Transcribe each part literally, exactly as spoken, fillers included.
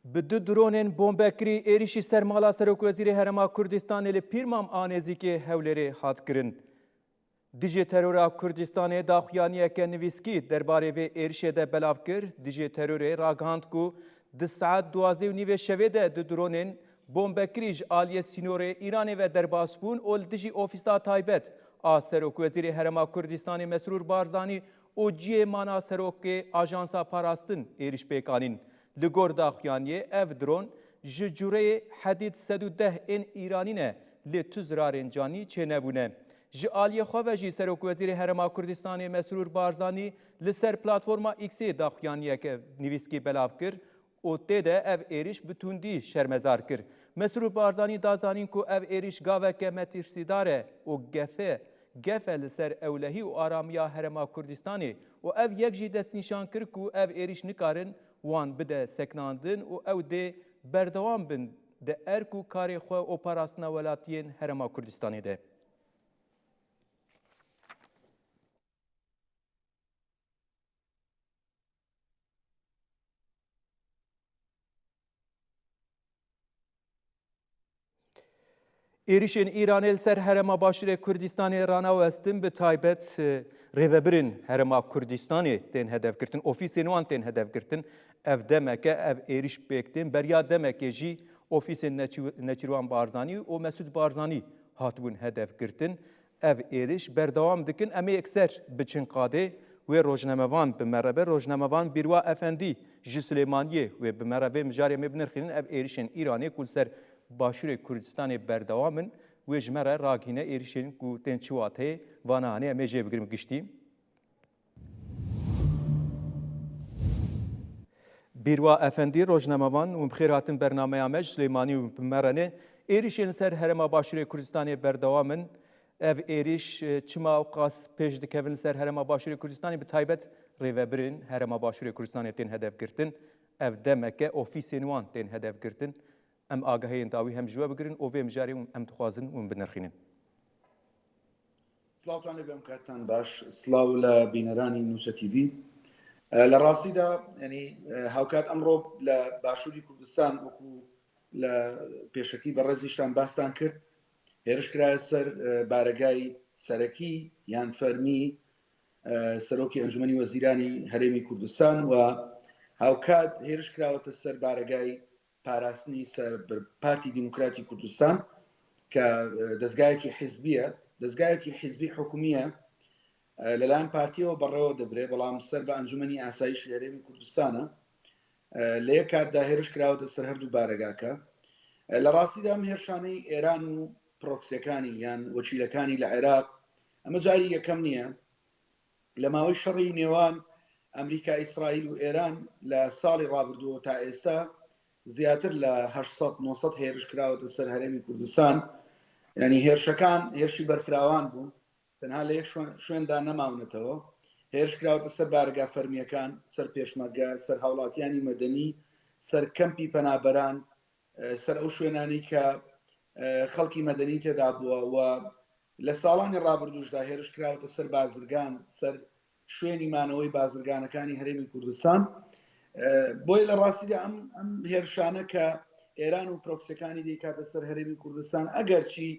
Bi du dronên bombekirî êrişî ser mala Serokwezîrê Herêma Kurdistanê li Pîrmam a nêzîkê Hewlêrê hat kirin. Dijî terora Kurdistanê daxuyaniyeke nivîskî derbarê vê êrişê de belav kir. Dijî terorê ragihand ku di saet duwazdeh û nîvê şevê de du dronên bombekirî ji aliyê sînorê Îranê ve derbas bûn û li dijî ofîsa taybet a Serokwezîrê Herêma Kurdistanê Mesrûr Barzanî û cihê mana serokê Ajansa Parastin êriş pêk anîn. Li gor daxuyaniyê ev dron ji cureyê Hedîd sed û deh ên Îranî ne, lê tu zirarên canî çênebûne. Ji aliyê xwe ve jî Serokwezîrê Herêma Kurdistanê Mesrûr Barzanî li ser platforma X-ê daxuyaniyeke nivîskî belav kir û tê de ev êriş bi tundî şermezar kir. Mesrûr Barzanî da zanîn ku ev êriş gaveke metirsîdar e û gefe, gef e li ser ewlehî û aramiya Herêma Kurdistanê û ev yek jî destnîşan kir ku ev êriş nikarin wan bide sekinandin û ew dê berdewam bin di erk û karê xwe û parastina welatiyên Herêma Kurdistanê de. Êrişên Îranê li ser Herêma Başûrê Kurdistanê ranawestin, bi taybet, e, rêvebirên Herêma Kurdistanê tên hedefgirtin, ofîsên wan tên hedefgirtin. Ev demeke ev êriş pêk tên. Beriya demekê jî ofîsên Neçî-, Neçîrwan Barzanî û Mesûd Barzanî hatibûn hedefgirtin. Ev êriş berdewam dikin. Em ê yekser biçin qadê. Wê rojnamevan bi me re be. Rojnamevan Bîrwa Efendî ji Silêmaniyê wê bi me re be. Mijarê me binirxînin. Ev êrişên Îranê ku li ser Başûrê Kurdistanê berdewam in, wê ji me re ragihîne êrişên ku tên çi wateyê vana anê em ê jê bigirin giştî. Bîrwa Efendî, rojnamevan û bi xêr hatin bernameya me ji Silêmanî û bi me re ne. Êrişên li ser Herêma Başûrê Kurdistanê berdewam in. Ev êrîş, e, çima ewqas pêş dikevin li ser Herêma Başûrê Kurdistanê, bi taybet rêvebirên Herêma Başûrê Kurdistanê tên hedefgirtin? Ev demeke ofîsên wan tên hedefgirtin. Em agahiyên dawî hem ji we bigirin û vê mijarê em dixwazin hûn binirxînin. Silavtan lê be, em katetan baş. Silav لە بینەرانی نوچە تیڤی. لە ڕاستیدا، یعنی، هاوکات ئەمڕۆ لە باشووری کوردستان، وەکو لە پێشەکی بەڕێزیشتان باستان کرد، هێرش کرایە سەر بارەگای سەرەکی یان فەرمی سەرۆکی ئەنجومەنی وەزیرانی هەرێمی کوردستان و هاوکات هێرش کراوەتە سەر بارەگای پاراستنی سەر بر-، پارتی دیموکراتی کوردستان کە، ئە، دەستگایەکی حیزبیە، دەستگایەکی حیزبی حکومیە، ئە، لەلایەن پارتیەوە بەڕێوە دەبرێ، بەڵام سەر بە ئەنجومەنی ئاسایشی هەرێمی کوردستانە. ئە، لە یەک کاتدا هێرش کراوەتە سەر هەردوو بارەگاکە. ئە، لە ڕاستیدا ئەم هێرشانەی ئێران و پرۆکسیەکانی یان وەکیلەکانی لە عێراق، ئەمە جاری یەکەم نییە. لە ماوەی شەڕی نێوان ئەمریکا، ئیسرائیل و ئێران لە ساڵی ڕابردووە تا ئێستا زیاتر لە هەشت سەد نۆ سەد هێرش کراوەتە سەر هەرێمی کوردستان. یعنی هێرشەکان هێرشی بەرفراوان بوون، تەنها لە یەک شوێن-، شوێندا نەماونەتەوە. هێرش کراوەتە سەر بارگا فەرمیەکان، سەر پێشمەرگە، سەر هاوڵاتیانی مەدەنی، سەر کەمپی پەنابەران، ئە، سەر ئەو شوێنانی کە، ئە، خەڵکی مەدەنی تێدا بووە و لە ساڵانی ڕابردووشدا هێرش کراوەتە سەر بازرگان، سەر شوێنی مانەوەی بازرگانەکانی هەرێمی کوردستان. ئە، بۆیە لە ڕاستیدا ئەم، ئەم هێرشانە کە ئێران و پرۆکسەکانی دەیکاتە سەر هەرێمی کوردستان، ئەگەرچی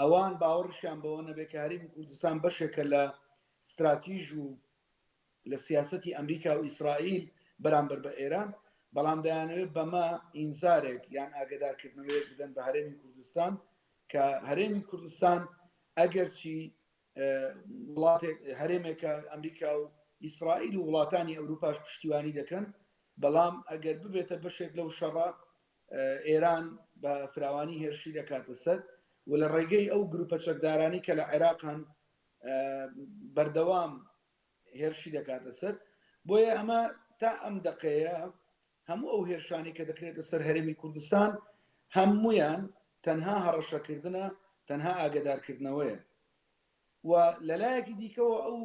ئەوان باوەڕشیان بەوە نەبێت کە هەرێمی کوردستان بەشێکە لە استراتیژ و لە سیاسەتی ئەمریکا و ئیسرائیل بەرامبەر بە ئێران، بەڵام دەیانەوێت بەمە ئینزارێک یان ئاگادارکردنەوەیەک بدەن بە هەرێمی کوردستان، کە هەرێمی کوردستان ئەگەرچی، ئە، وڵاتێک، هەرێمێکە ئەمریکا و ئیسرائیل و وڵاتانی ئەوروپاش پشتیوانی دەکەن، بەڵام ئەگەر ببێتە بەشێک لەو شەڕە، ئە، ئێران بە فراوانی هێرشی دەکاتە سەر و لە ڕێگەی ئەو گروپە چەکدارانی کە لە عێراق هەن، ئە، بەردەوام هێرشی دەکاتە سەر. بۆیە ئەمە تا ئەم دەقەیە هەموو ئەو هێرشانی کە دەکرێتە سەر هەرێمی کوردستان، هەمویان تەنها هەڕەشەکردنە، تەنها ئاگادارکردنەوەیە. و لە لایەکی دیکەوە ئەو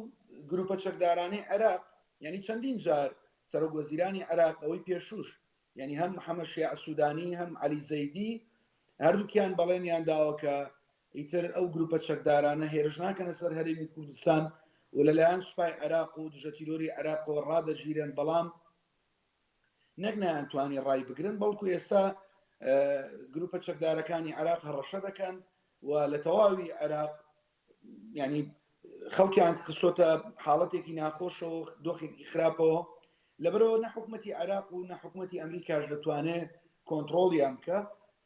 گروپە چەکدارانەی عێراق، یعنی چەندین جار سەرۆک وەزیرانی عێراق، ئەوەی پێشووش، یعنی هەم محەممەد شیاع سوودانی، هەم عەلی زەیدی، هەردووکیان بەڵێنیان داوە کە ئیتر ئەو گروپە چەکدارانە هێرش ناکەنە سەر هەرێمی کوردستان و لەلایەن سوپای عێراق و دژە تیرۆری عێراقەوە ڕادەگیرێن، بەڵام نەک نەیانتوانی ڕای بگرن، بەڵکو ئێستا گروپە چەکدارەکانی عێراق هەڕەشە دەکەن و لە تەواوی عێراق، یعنی، خەڵکیان خستۆتە حاڵەتێکی ناخۆشەوە، دۆخێکی خراپەوە. لەبەرەوە نە حکومەتی عێراق و نە حکومەتی ئەمریکاش دەتوانێت کۆنتترۆلیان بکە،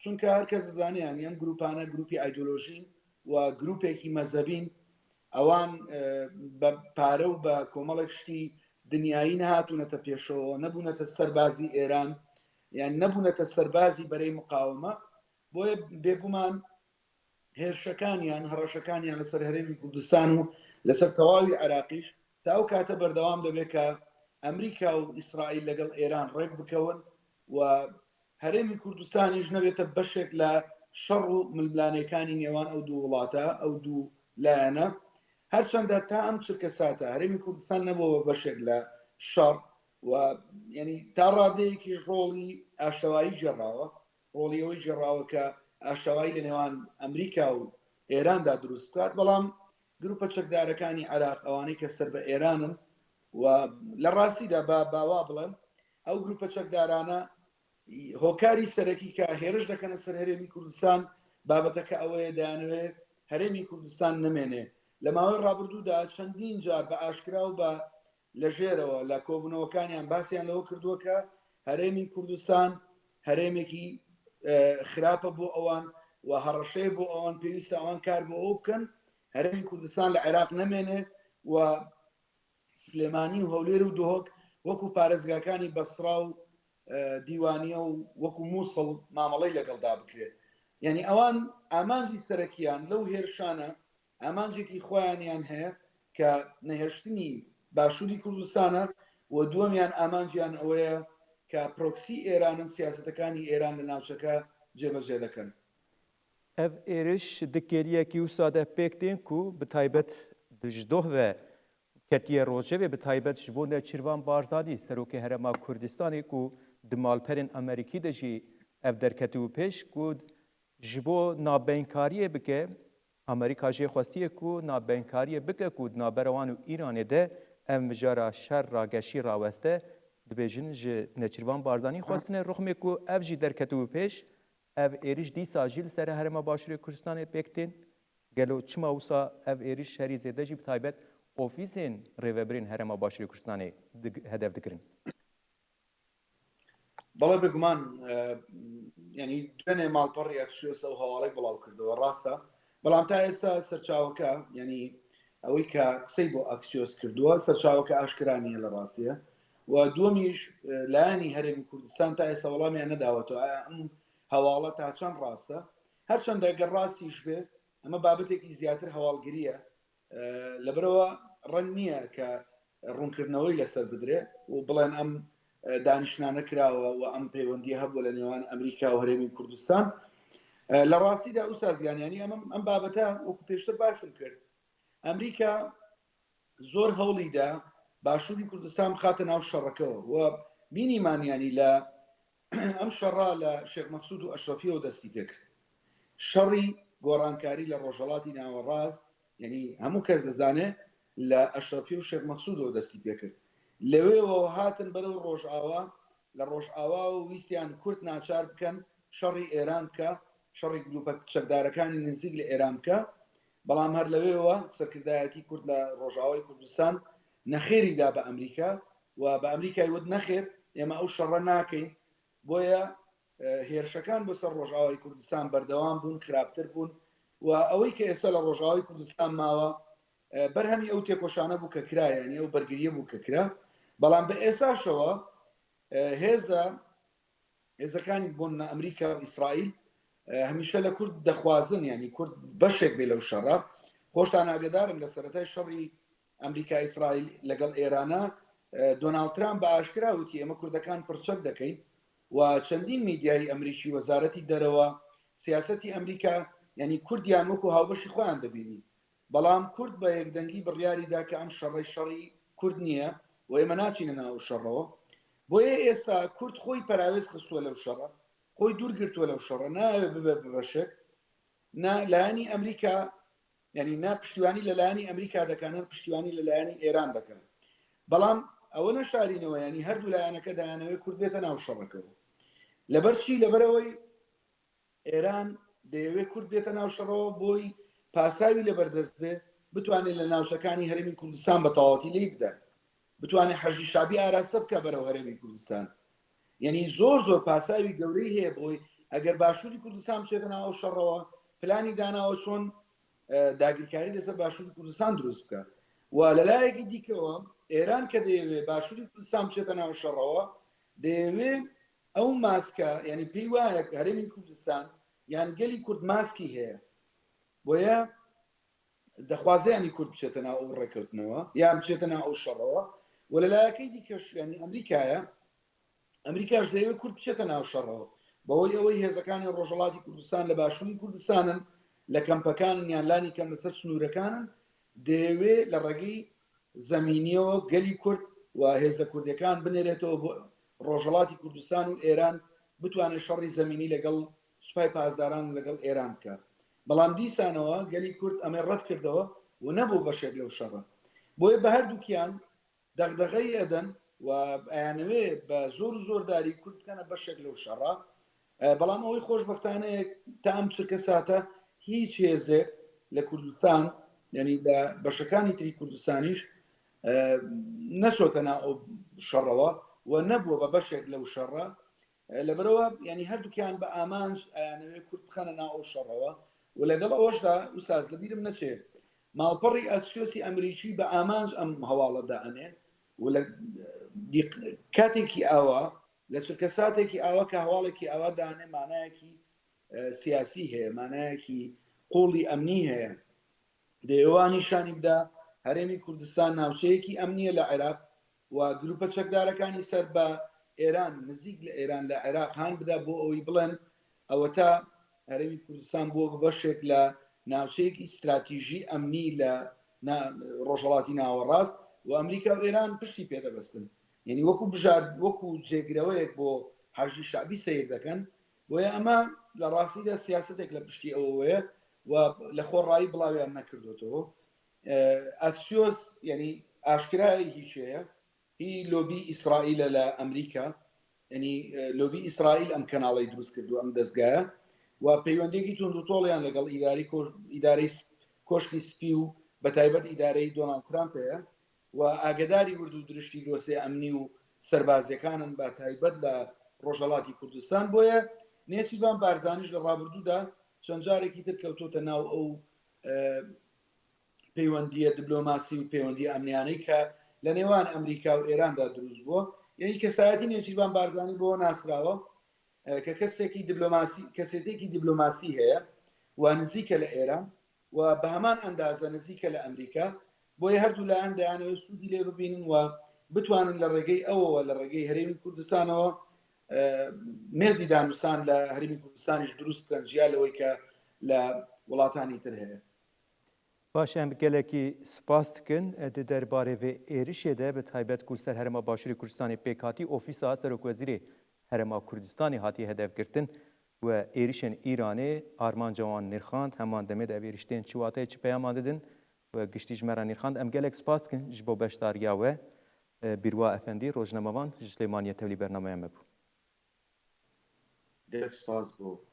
چونکە هەر کەس دەزانێت، یعنی، ئەم گروپانە گروپی ئایدۆلۆژین و گروپێکی مەزەبین. ئەوان بە پارە و بە کۆمەڵێک شتی دنیایی نەهاتوونەتە پێشەوە، نەبوونەتە سەربازی ئێران، یان نەبوونەتە سەربازی بەرەی مقاومە. بۆیە بێگومان هێرشەکانیان، هەڕەشەکانیان لەسەر هەرێمی کوردستان و لەسەر تەواوی عێراقیش تا ئەو کاتە بەردەوام دەبێت کە ئەمریکا و ئیسرائیل لەگەڵ ئێران ڕێک بکەون و هەرێمی کوردستانیش نەبێتە بەشێک لە شەڕ و ململانێکانی نێوان ئەو دوو وڵاتە، ئەو دوو لایەنە. هەرچەندە تا ئەم چرکە ساتە هەرێمی کوردستان نەبووە بە بەشێک لە شەڕ و، یعنی، تا ڕادەیەکی ڕۆڵی ئاشتەوایی گێڕاوە، ڕۆڵی ئەوەی گێڕاوە کە ئاشتەوایی لە نێوان ئەمریکا و ئێراندا دروست بکات، بەڵام گروپە چەکدارەکانی عێراق، ئەوانەی کە سەر بە ئێرانن و لە ڕاستیدا با باوا بڵێن، ئەو گروپە چەکدارانە هۆکاری سەرەکی کە هێرش دەکەنە سەر هەرێمی کوردستان، بابەتەکە ئەوەیە، دەیانەوێت هەرێمی کوردستان نەمێنێ. لە ماوەی ڕابردوودا چەندین جار بە ئاشکرا و بە لە ژێرەوە لە کۆبوونەوەکانیان باسیان لەوە کردووە کە هەرێمی کوردستان هەرێمێکی خراپە بۆ ئەوان و هەڕەشەیە بۆ ئەوان، پێویستە ئەوان کار بۆ ئەو بکەن هەرێمی کوردستان لە عێراق نەمێنێ و سلێمانی و هەولێر و دهۆک وەکو پارێزگاکانی بەسرا و دیوانیە و وەکو مووسڵ مامەڵەی لەگەڵدا بکرێت. یعنی، ئەوان ئامانجی سەرەکیان لەو هێرشانە، ئامانجێکی خۆیانیان هەیە کە نەهێشتنی باشووری کوردستانە و دووەمیان ئامانجیان ئەوەیە کە پرۆکسی ئێرانن، سیاسەتەکانی ئێران لە ناوچەکە جێبەجێ دەکەن. Ev êriş di kêliyekî wisa de pêk tên ku bi taybet di ji doh ve ketiye rojevê, bi taybet ji bo Nêçîrvan Barzanî, Serokê Herêma Kurdistanê ku di malperên Amerîkî de jî ev derketibû pêş, ku ji bo navbeyinkariyê bike, Amerîka jê xwestiye ku navbeyinkariyê bike ku di navbera wan û Îranê de ev mijara şer rageşî raweste, dibêjin ji Nêçîrvan Barzanî xwestine, rixmê ku ev jî derketibû pêş, ev êriş dîsa jî li ser Herêma Başûrê Kurdistanê pêk tên. Gelo çima wisa ev êriş herî zêde jî bi taybet ofîsên rêvebirên Herêma Başûrê Kurdistanê dig- hedef digirin? بەڵێ، بێگومان، ئە، یعنی، دوێنێ ماڵپەڕی ئەکسیۆس ئەو هەواڵەی بڵاو کردەوە، ڕاستە، بەڵام تا ئێستا سەرچاوەکە، یعنی، ئەوەی کە قسەی بۆ ئەکسیۆس کردووە، سەرچاوەکە ئاشکرا نییە لە ڕاستیە. و دووەمیش، ئە، لایەنی هەرێمی کوردستان تا ئێستا وەڵامیان نەداوەتەوە ئایا ئەم هەواڵە تا چەند ڕاستە. هەرچەندە گەر ڕاستیش بێ، ئەمە بابەتێکی زیاتر هەواڵگریە. لەبەرەوە ڕەنگ نییە کە ڕوونکردنەوەی لەسەر بدرێ و بڵێن ئەم دانیشتنانە کراوە و ئەم پەیوەندیە هەبووە لە نێوان ئەمریکا و هەرێمی کوردستان. لە ڕاستیدا ئوستاز گیان، یانی ئەمە، ئەم بابەتە وەکو پێشتر باسم کرد، ئەمریکا زۆر هەوڵی دا باشووری کوردستان بخاتە ناو شەڕەکەوە و بینیمان، یانی، لە ئەم شەڕە لە شێخ مەقسوود و ئەشرەفیەوە دەستی پێکرد. شەڕی گۆڕانکاری لە ڕۆژهەڵاتی ناوەڕاست، یعنی، هەموو کەس دەزانێ لە ئەشرەفی و شێخ مەقسوودەوە دەستی پێکرد. لەوێوە هاتن بەرەو ڕۆژئاوا، لە ڕۆژئاواوە ویستیان کورد ناچار بکەن شەڕی ئێران بکە، شەڕی گروپە چەکدارەکانی نزیک لە ئێران بکە. بەڵام هەر لەوێوە سەرکردایەتی کورد لە ڕۆژئاوای کوردستان نەخێری دا بە ئەمریکا و بە ئەمریکای وت، نەخێر، ئێمە ئەو شەڕە ناکەین. بۆیە هێرشەکان بۆ سەر ڕۆژئاوای کوردستان بەردەوام بوون، خراپتر بوون و ئەوەی کە ئێستا لە ڕۆژئاوای کوردستان ماوە، بەرهەمی ئەو تێکۆشانە بوو کە کرا، یانی ئەو بەرگریە بوو کە کرا. بەڵام بە ئێساشەوە هێزە هێزەکانی بۆنە ئەمریکا و ئیسرائیل هەمیشە لە کورد دەخوازن، یعنی، کورد بەشێک بێ لەو شەڕە. خۆشتان ئاگدارن لە سەرەتای شەڕی ئەمریکا ئیسرائیل لەگەڵ ئێرانە، دۆناڵد ترامپ بە ئاشکرا وتی، ئێمە کوردەکان پڕچەک دەکەین و چەندین میدیای ئەمریکی، وەزارەتی دەرەوە، سیاسەتی ئەمریکا، یعنی، کوردیان وەکو هاوبەشی خۆیان دەبینی. بەڵام کورد بە یەکدەنگی بڕیاری دا کە ئەم شەڕەی شەڕی کورد نییە و ئێمە ناچینە ناو شەڕەوە. بۆیە ئێستا کورد خۆی پەراوێز خستووە لەو شەڕە، خۆی دوور گرتووە لەو شەڕە، نایەوێ ببێ بە بەشێک، نە لایەنی ئەمریکا، یعنی، نە پشتیوانی لە لایەنی ئەمریکا دەکەن، نە پشتیوانی لە لایەنی ئێران دەکەن. بەڵام ئەوە نەشارینەوە، یعنی هەردوو لایەنەکە دەیانەوێت کورد بێتە ناو شەڕەکەەوە. لەبەر چی؟ لەبەرەوەی ئێران دەیەوێت کورد بێتە ناو شەڕەوە، بۆی پاساوی لەبەردەست بێ، بتوانێت لە ناوچەکانی هەرێمی کوردستان بە تەواوەتی لێی بدات، بتوانێت حەشدی شەعبی ئاراستە بکە بەرەو هەرێمی کوردستان. یعنی زۆر زۆر پاساوی گەورەی هەیە بۆی، ئەگەر باشووری کوردستان بچێتە ناو ئەو شەڕەوە، پلانی داناوە چۆن داگیرکاری لەسەر باشووری کوردستان دروست بکە. و لە لایەکی دیکەوە ئێران کە دەیەوێ باشووری کوردستان بچێتە ناو شەڕەوە، دەیەوێ ئەو ماسکە، یعنی پێی وایە هەرێمی کوردستان یان گەلی کورد ماسکی هەیە، بۆیە دەخوازیانی کورد بچێتە ناو ئەو ڕێککەوتنەوە یان بچێتە ناو ئەو شەڕەوە. و لە لایەکەی دیکەش، یعنی ئەمریکایە، ئەمریکاش دەیەوێت کورد بچێتە ناو شەڕەوە، بەوەی ئەوەی هێزەکانی ڕۆژهەڵاتی کوردستان لە باشووری کوردستانن، لە کەمپەکانن یان لانی کەم لەسەر سنوورەکانن، دەیەوێت لە ڕێگەی زەمینیەوە گەلی کورد و هێزە کوردیەکان بنێرێتەوە بۆ ڕۆژهەڵاتی کوردستان و ئێران بتوانێت شەڕی زەمینی لەگەڵ سوپای پاسداران و لەگەڵ ئێران بکە. بەڵام دیسانەوە گەلی کورد ئەمەی ڕەت کردەوە و نەبوو بەشێک لەو شەڕە. بۆیە بە هەردووکیان دەغدەغەی ئەدەن و ئەیانەوێ بە زۆر و زۆرداری کورد بکەنە بەشێک لەو شەڕە. بەڵام ئەوەی خۆشبەختانەیە تا ئەم چرکە ساتە هیچ هێزێک لە کوردستان، یعنی لە بەشەکانی تری کوردستانیش نەچۆتە ناو ئەو شەڕەوە و نەبووە بە بەشێک لەو شەڕە. لەبەرەوە یعنی هەردووکیان بە ئامانج ئەیانەوێ کورد بخەنە ناو ئەو شەڕەوە. و لەگەڵ ئەوەشدا، ئوساز، لەبیرم نەچێ، ماڵپەڕی ئەکسیۆسی ئەمریکی بە ئامانج ئەم هەواڵە دائەنێ و لە کاتێکی ئاوا، لە چرکە ساتێکی ئاوا کە هەواڵێکی ئاوا دانێ، مانایەکی سیاسی هەیە، مانایەکی قوڵی ئەمنی هەیە. دەیەوە نیشانی بدا هەرێمی کوردستان ناوچەیەکی ئەمنیە لە عێراق و گروپە چەکدارەکانی سەر بە ئێران، نزیک لە ئێران لە عێراق هان بدا بۆ ئەوەی بڵێن ئەوە تا هەرێمی کوردستان بووە بە بەشێک لە ناوچەیەکی استراتیژی ئەمنی لە ڕۆژهڵاتی ناوەڕاست و ئەمریکا و ئێران پشتی پێدەبەستن. یعنی وەکو بژار، وەکو جێگرەوەیەک بۆ حەشدی شەعبی سەیر دەکەن. بۆیە ئەمە لە ڕاستیدا سیاستێک لە پشتی ئەوەیە و لە خۆڕایی بڵاویان نەکردوێتەوە. ئەکسیۆس یعنی ئاشکرایەکی هەیە، هی لۆبی ئیسرائیلە لە ئەمریکا، یعنی لۆبی ئیسرائیل ئەم کەناڵی دروست کردو، ئەم دەستگایە و پەیوەندێکی تونند و تۆڵیان لەگەڵ ئیداری ئیدارەی کۆشکی سپی و بە تایبەت ئیدارەی دۆناڵد ترامپ هەیە و ئاگداری ورد و درشتی دۆسێ ئەمنی و سەربازیەکانن بە تایبەت لە ڕۆژهڵاتی کوردستان. بۆیە نێچیربان بارزانیش لە ڕابردوودا چەند جارێکی تر کەوتۆتە ناو ئەو پەیوەندیە دبلۆماسی و پەیوەندی ئەمنیانەی کە لە نێوان ئەمریکا و ئێراندا دروست بووە. یعنی کەسایەتی نێچیربان بارزانی بۆ ناسراوە کە کەسێکی دبلۆماسی، کەسێتێکی دبلۆماسی هەیە و نزیکە لە ئێران و بە هەمان ئەندازە نزیکە لە ئەمریکا. بۆیە هەردوو لایەن دەیانەوێت سوودی لێ ببینن و بتوانن لە ڕێگەی ئەوەوە، لە ڕێگەی هەرێمی کوردستانەوە، مێزی دانوسان لە هەرێمی کوردستانیش دروست بکەن، جیا لەوەی کە لە وڵاتانی تر هەیە. باش، em gelekî spas dikin. Di derbarê vê êrişê de bi taybet ku li ser Herêma Başûrê Kurdistanê pêk hatî, Ofîsa Serokwezîrê Herêma Kurdistanê hatiye hedefgirtin û êrişên Îranê armanca wan nirxand, heman demê de ev êriş tên çi wateyê, çi peyaman didin û giştî ji me re nirxand. Em gelek spas dikin ji bo beşdariya we. Bîrwa Efendî, rojnamevan ji Silêmaniyê tevlî bernameya me bû. Gelek spas bo